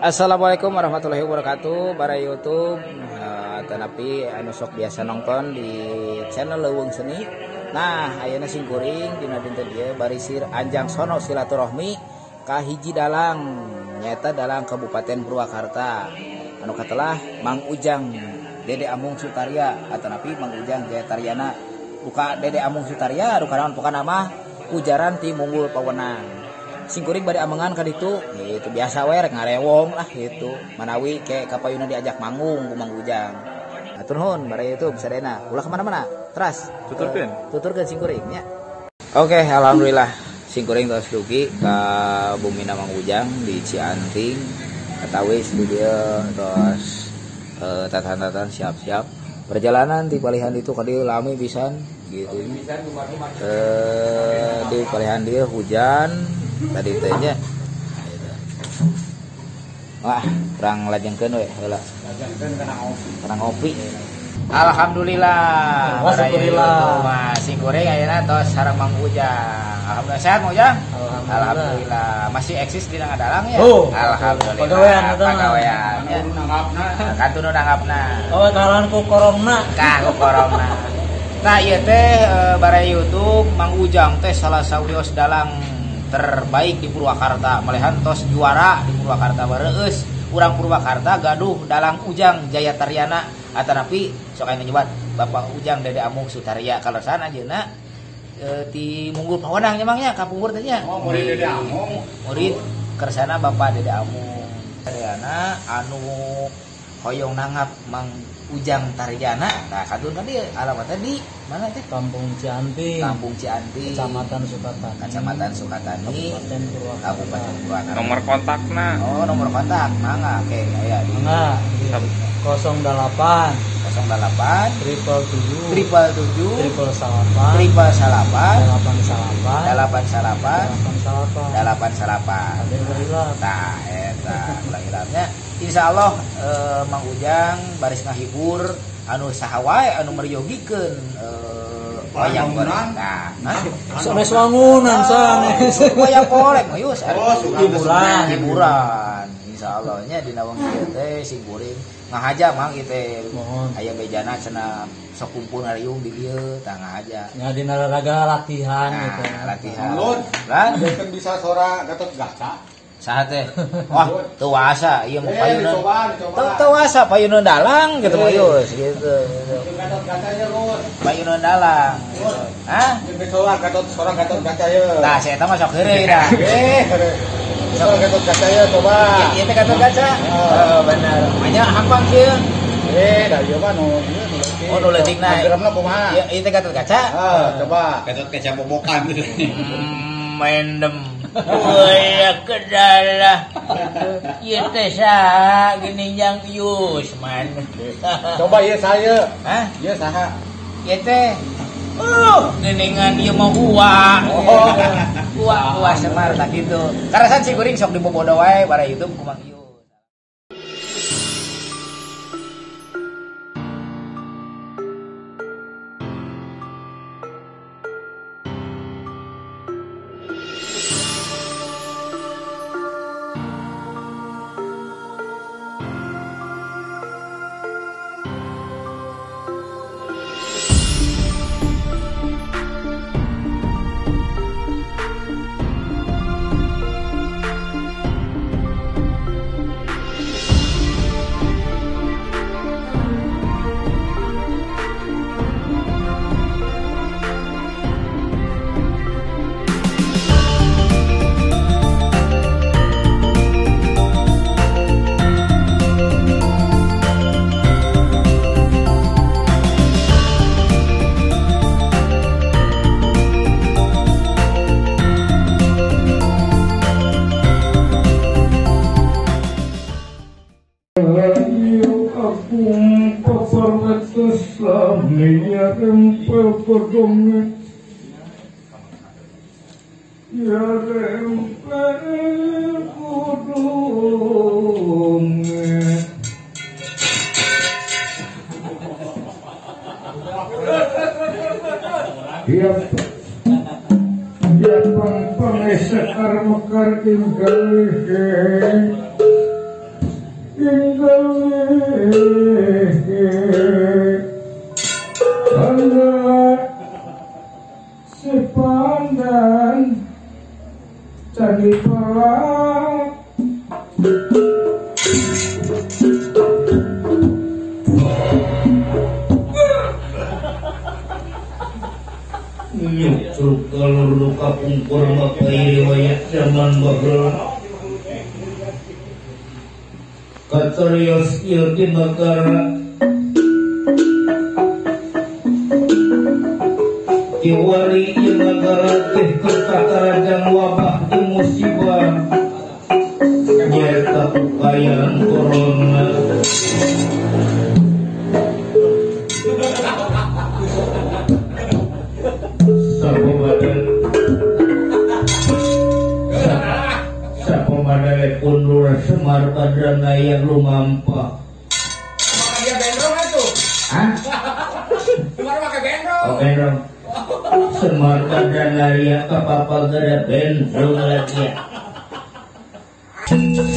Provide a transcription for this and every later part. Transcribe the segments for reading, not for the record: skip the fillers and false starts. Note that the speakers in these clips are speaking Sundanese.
Assalamualaikum warahmatullahi wabarakatuh. Para YouTube tanapi anu sok biasa nonton di channel Leuweung Seni. Nah, ayeuna sing kuring dina dinten ieu barisir anjang sono silaturahmi ka hiji dalang nyaeta dalang Kabupaten Purwakarta. Anu katelah Mang Ujang Dede Amung Sutarya atanapi Mang Ujang Jaya Taryana. Buka Dede Amung Sutarya rukanaon pokana mah ujaran ti Munggul Pawenang. Singkuring bade amengan ka ditu gitu biasa we rek ngarewong lah gitu manawi ke kapayuna diajak manggung ku Mang Ujang. Hatur nuhun bare YouTube sadayana ulah kemana-mana teras tuturkeun tuturkeun singkuring nya. Oke, alhamdulillah singkuring tos dugi ka bumina Mang Ujang di Cianting katawis di dieu tos tatan-tatan siap-siap perjalanan di palihan itu ka dieu lami pisan gitu. Di palihan dieu hujan tadi teh nya. Wah, kurang lajengkeun we heula. Lajengkeun kana ngopi. Kana ngopi. Alhamdulillah. Alhamdulillah. Mas sing goreng ayeuna tos sareng Mang Ujang. Alhamdulillah sehat Mang Ujang? Alhamdulillah. Masih eksis di dalang ya? Oh, alhamdulillah. Pagawean eta. Pagawean. Nanggapna. Kantun nanggapna. Oh, kalan ku korongna. Kah ku korongna. Nah, ieu teh bare YouTube Mang Ujang teh salah sawios dalang terbaik di Purwakarta, malehan tos juara di Purwakarta bareueus. Urang Purwakarta gaduh dalang Ujang Jaya Taryana atanapi sok aya nyebat Bapak Ujang Dede Amung Sutarya kaleresan anjeunna ti Munggul Pawenang nya Mang nya kapungkur teh nya. Oh, murid Dede Amung. Murid kersana Bapak Dede Amung Taryana anu hoyong nanggap Mang Ujang Taryana. Nah, kantun ka dieu alamatna di mana teh? Kampung Cianting. Kampung Cianting. Kecamatan Sukatani. Kecamatan Sukatani, Kabupaten Purwakarta. Kabupaten Purwakarta. Nomor kontakna. Oh, nomor kontak. Mangga, oke, aya di. Mangga. 08 08 777 777 999 999 89 89 89. Tah eta ulah hilapnya. Insyaallah Mang Ujang baris ngahibur anu saha wae anu meryogikeun wayang golek. Tah, sanes wangunan sanes. Wayang golek mah yus. Oh, hiburan. Hiburan. Insyaallah nya dina wengi ieu teh sing kuring ngahaja Mang ieu teh. Aya bejana cenah sok kumpul ngariung di dieu tah ngahaja. Nya dina raraga latihan gitu. Latihan. Lan bisa sora Gatot Kaca. Saha teh? Wah, teu asa ieu mah payunan. Teu asa payunan dalang gitu mah yus gitu. Gatot Kaca ye, Lur. Payunan dalang. Hah? Jeung Gatot sora Gatot Kaca ye. Tah, saya eta mah sok heureuy dah. Sora Gatot Kaca ye coba. Ieu teh Gatot Kaca. Oh, bener. Manya hampang kieu. Da ieu mah nu ieu nu leutik. Oh, nu leutikna. Geramna kumaha? Ieu teh Gatot Kaca. Heeh, coba. Gatot Kaca bobokan. Mendem. Wala kedalah. Ieu teh saha geuning Jang Yusman. Coba ieu saya. Hah? Ieu saha? Ieu teh geuningan ieu mah uwa. Oh. Uwa Semar tah kitu. Karasan si kuring sok dibobodo wae bara YouTube ku Mang Yus. Katerios ieu di negara Kiwari ieu negara teh kakarajang wabah jeung musibah nyaeta kukayaan corona. Sapomadale pun Lurah Semar Badranaya lumampah. Maka dia bendrong atuh. Hah? Semar make bendrong. Oh, bendrong. Semar Badranaya kapapagara bendrong lagi.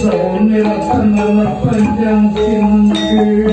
Saumira tanana panjang sinengki.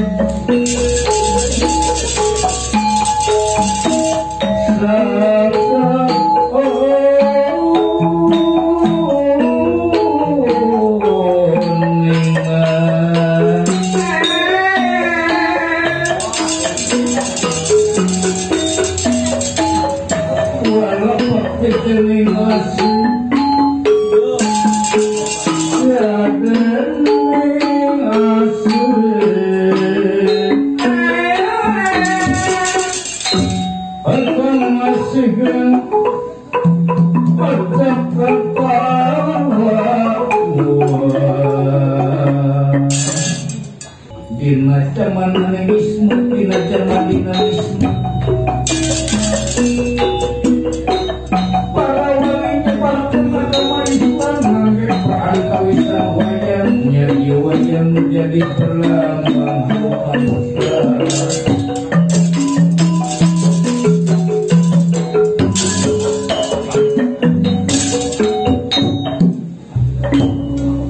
Dina zaman animisme, dina zaman dinamisme. Para wali nyebarkeun agama Islam ngangge perkawisan wayang, nyeri wayang jadi perlambang harapan Islam.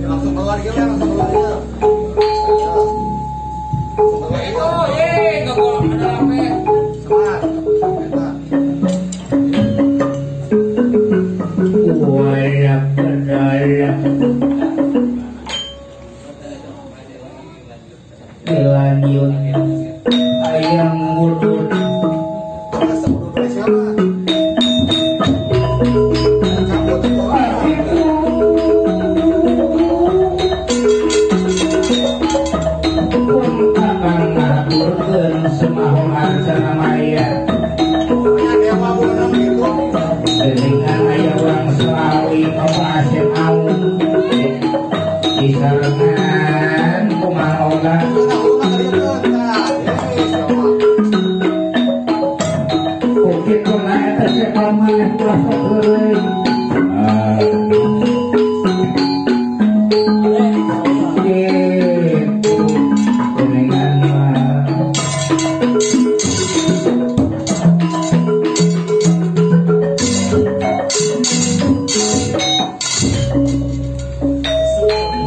Langsung keluar gitu, langsung keluar gitu. Dilanjut ayam ngudut. Dengan ayah orang selawi apa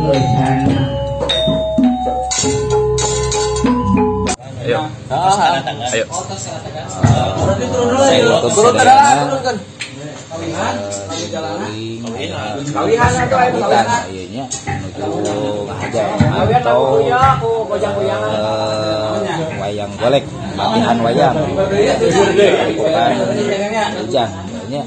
Geusana. Ayo. Ayo. Turun turunkan. Kawihan atau ayo kawihan. Ieu nya nuju ngahaja atau wayang golek, latihan wayang. Bukan ujang nya.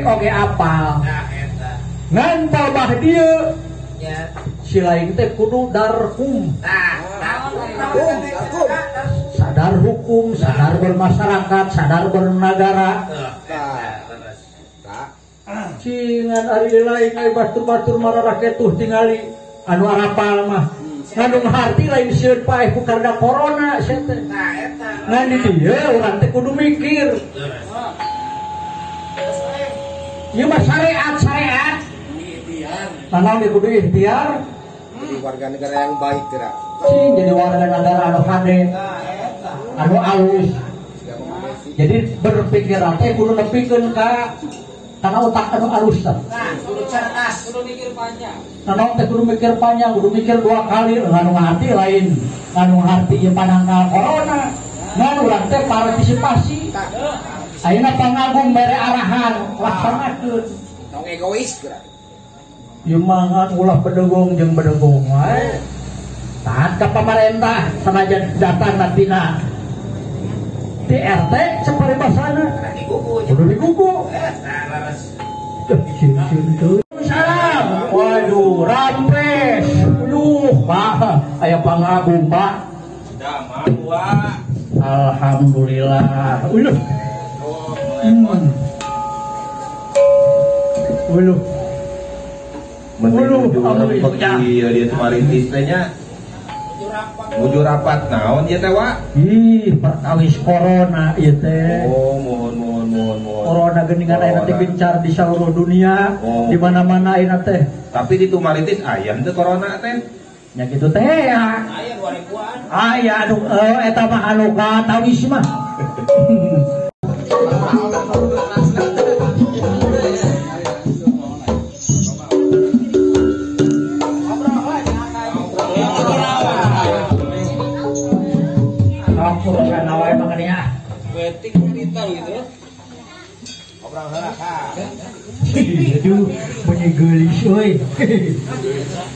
Oge apal. Ngan palbah dieu si lain teh kudu darhum. Sadar hukum, sadar bermasyarakat, sadar bernegara. Cingan ari lain ai batur-batur mararaketuh tingali anu arapal mah. Ngandung harti lain sieun paeh ku karena corona sia teh. Ngan di dieu urang teh kudu mikir. Ieu mah syariat. Tanang di kudu ikhtiar. Jadi warga negara yang baik gerak. Cing jadi warga negara anu hade. Anu alus. Jadi berpikiran teh kudu nepikeun ka kana otak anu alus tah. Nah, kudu cerdas, kudu mikir panjang. Tanang teh kudu mikir panjang, kudu mikir dua kali nganu hati lain, nganu hati ieu panangkal corona. Ngan urang teh partisipasi. Ayeuna pangagung bere arahan laksanakeun. Tong egois gerak. Ieu mah ulah bedegong jeung bedegong wae. Taat ka pamarentah sanajan datang tina di RT saparibasana kudu digugu. Salam. Waduh, rampes. Aduh, Pak, aya pangagung, Pak. Alhamdulillah. Uluh. Uluh. Uluh, alhamdulillah. Dia maritis teh nya. Nuju rapat naon ieu teh, Wak? Ih, perkawis corona ieu teh. Oh, mohon mohon mohon mohon. Corona geuningan ayeuna teh gencar di seluruh dunia, oh. Di mana-mana ayeuna teh. Tapi di Tumaritis aya teu corona teh? Nya kitu teh ya. Aya 2000-an. Aya anu eta mah anu katawis mah. Aduh, punya geulis euy.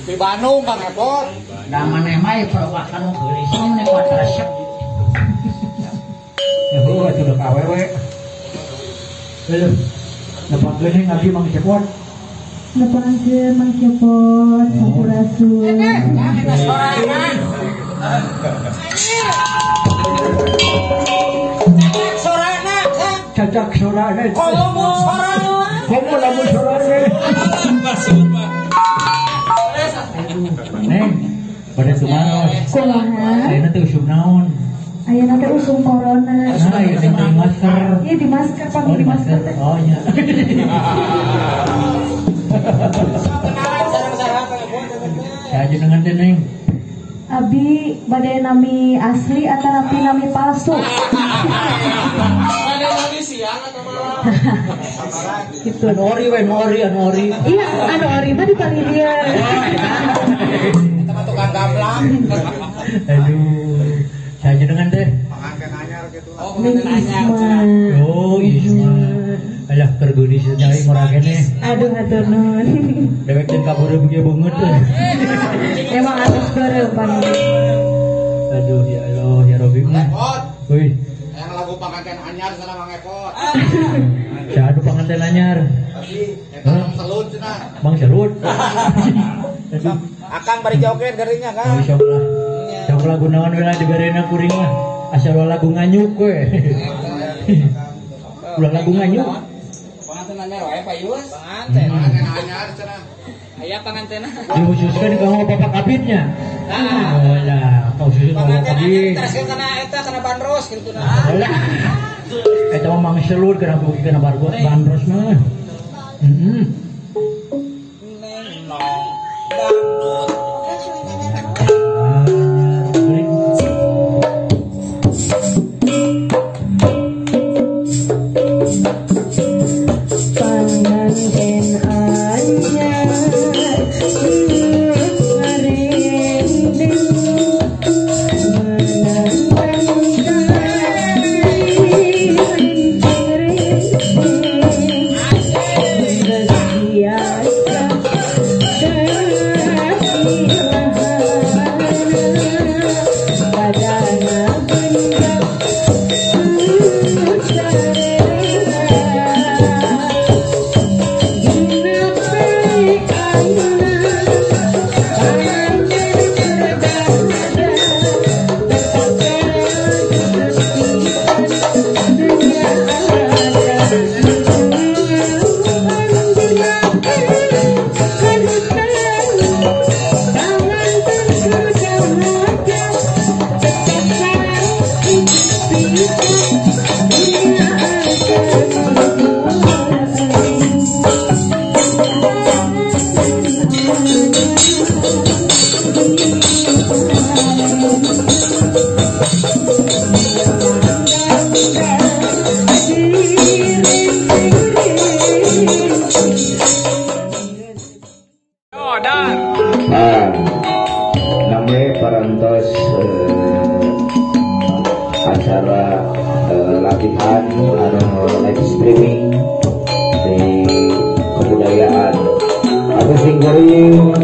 Di Bandung Kang Epot. Da maneh mah perwakan geulis mah kuat resep. Ya heuh atuh deuk awewe. Heuh. Nepangkeun ngabdi Mang Cepot. Nepangkeun Mang Cepot, sampurasun. Cacak sorana. Komo sorana. Komo lamun sorana. Neng, pada tumaros. Kumaha? Ayeuna teh usum naon? Ayeuna teh usum corona. Nah, ieu teh di masker. Iya di masker, pami di masker. Oh iya. Saya jenengan teh, Neng. Abi bade nami asli atau napi nami palsu? Bade nami siang atau malam? Gitu. Anu ori we, anu ori, anu ori. Iya, anu ori mah di panitia. Eta mah tukang gamblang. Aduh, saya jenengan teh. Pengantin anyar gitu. Oh, pengantin anyar. Oh, Isma. Alah perguni sedai murah keneh. Aduh, hatur nuhun. Dewek teh kabur begieu beungeut teh. Emang atas beureum pan. Aduh, ya Allah, ya Rabbi. Epot. Wih. Yang lagu pengantin anyar sana Mang Epot. Siapa pengantin anyar? Tapi eta Mang Selut cenah. Mang Selut. Aduh. Akang bari joget geuringnya, Kang. Sok lah. Sok lagu naon we lah diberena kuring mah. Asal lagu nganyuk we. Ulah lagu nganyuk. Pengantin anyar wae Pak Yus. Pengantin. Pengantin anyar cenah. Aya pangantena. Dikhususkan kamu bapak kabitnya. Nah. Oh lah, khusus bapak kabit. Terus kana eta kana bandros kitu nah. Lah. Eta mah Mang Selur kana beuki kana bandros mah. Heeh. Neng nong dangdut. Panganten anyar Parantos acara latihan anu live streaming di kebudayaan. Aku sing kuring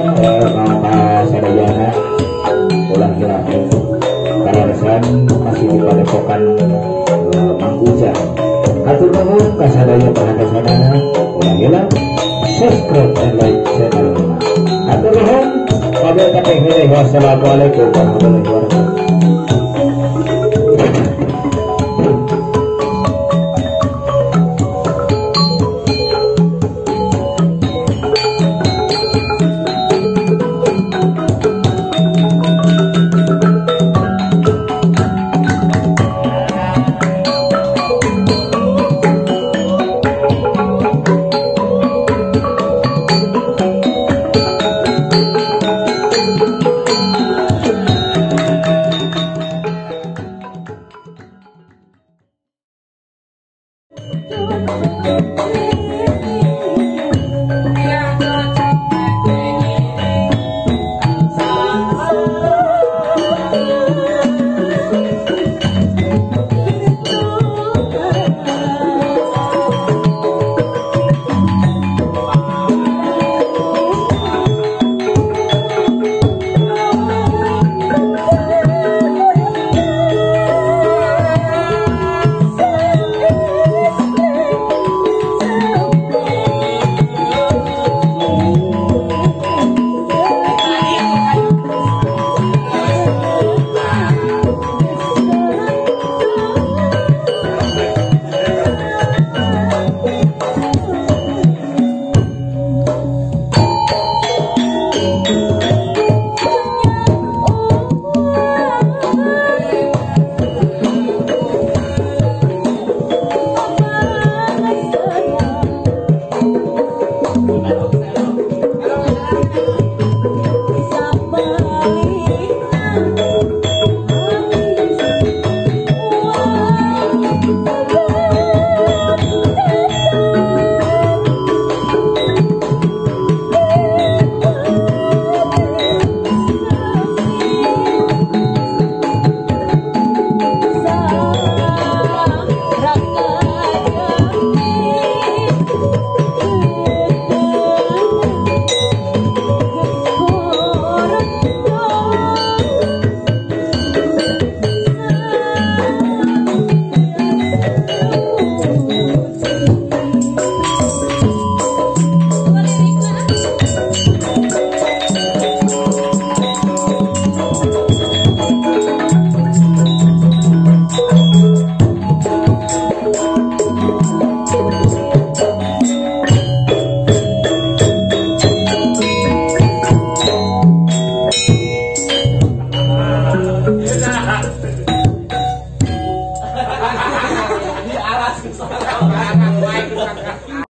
mangka sadayana ulah kira kararesan masih di padepokan Mang Ujang. Hatur nuhun ka sadaya perhatosanana, ulah hilap subscribe and like channel. Hatur nuhun. Wassalamualaikum warahmatullahi wabarakatuh. Thank you.